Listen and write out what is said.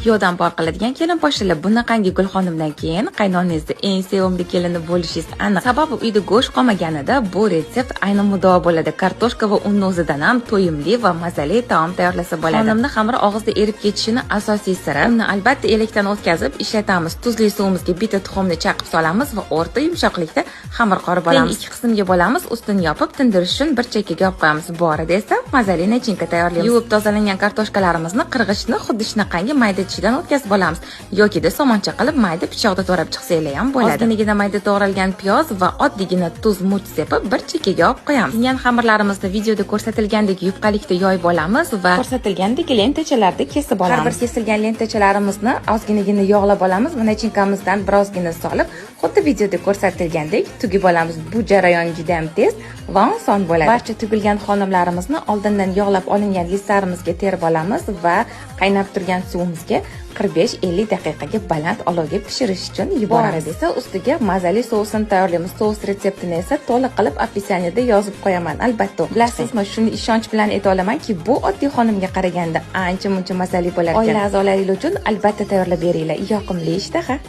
Kuyovdan bor qiladigan kelinposhshalar, bunaqangi Gulxonimdan keyin qaynonangizni eng sevimli kelini bo'lishingiz aniq. Sababi uyda go'sht qolmaganida bu retsept ayni muddao bo'ladi. Kartoshka va unni o'zidan ham to'yimli va mazali taom tayyorlasa bo'ladi. Xonimni xamiri og'izda erib ketishini asosiy siri: unni albatta elakdan o'tkazib ishlatamiz. Tuzli suvimizga bitta tuxumni chaqib solamiz va o'rta yumshoqlikda xamir qorib olamiz. Ikki qismga bo'lamiz, ustini yopib, tindirish uchun bir chekkaga olib qo'yamiz. Bu orada esa mazali nachinka tayyorlaymiz. Yuvib tozalangan kartoshkalarimizni qirg'ichni xuddi shunaqangi mayda tishidan o'tkazib olamiz yokida somoncha qilib mayda pichoqda to'g'rab chiqsanglar ham bo'ladi. Ozginagina mayda to'g'ralgan piyoz va oddiygina tuz, murch sepib, bir chekkaga olib qo'yamiz. Tingan xamirlarimizni videoda ko'rsatilgandek yupqalikda yoyib olamiz va ko'rsatilgandek lentachalarda kesib olamiz. Har bir kesilgan lentachalarimizni ozginagina yog'lab olamiz va nachinkamizdan birozgina solib, xuddi videoda ko'rsatilgandek tugib olamiz. Bu jarayon juda ham tez va oson bo'ladi. Barcha tugilgan xonimlarimizni oldindan yog'lab olingan listlarimizga terib olamiz va qaynab turgan suvimizga 45-50 daqiqaga baland olovga pishirish uchun yuboramiz. Esa ustiga mazali sousini tayyorlaymiz. Sous retseptini esa to'liq qilib описание da yozib qo'yaman, albatta. Bilasizmi, shuni ishonch bilan ayta olamanki, bu oddiy xonimga qaraganda ancha muncha mazali bo'lar ekan. Oila a'zolaringiz uchun albatta tayyorlab beringlar. Yoqimli ishtaha.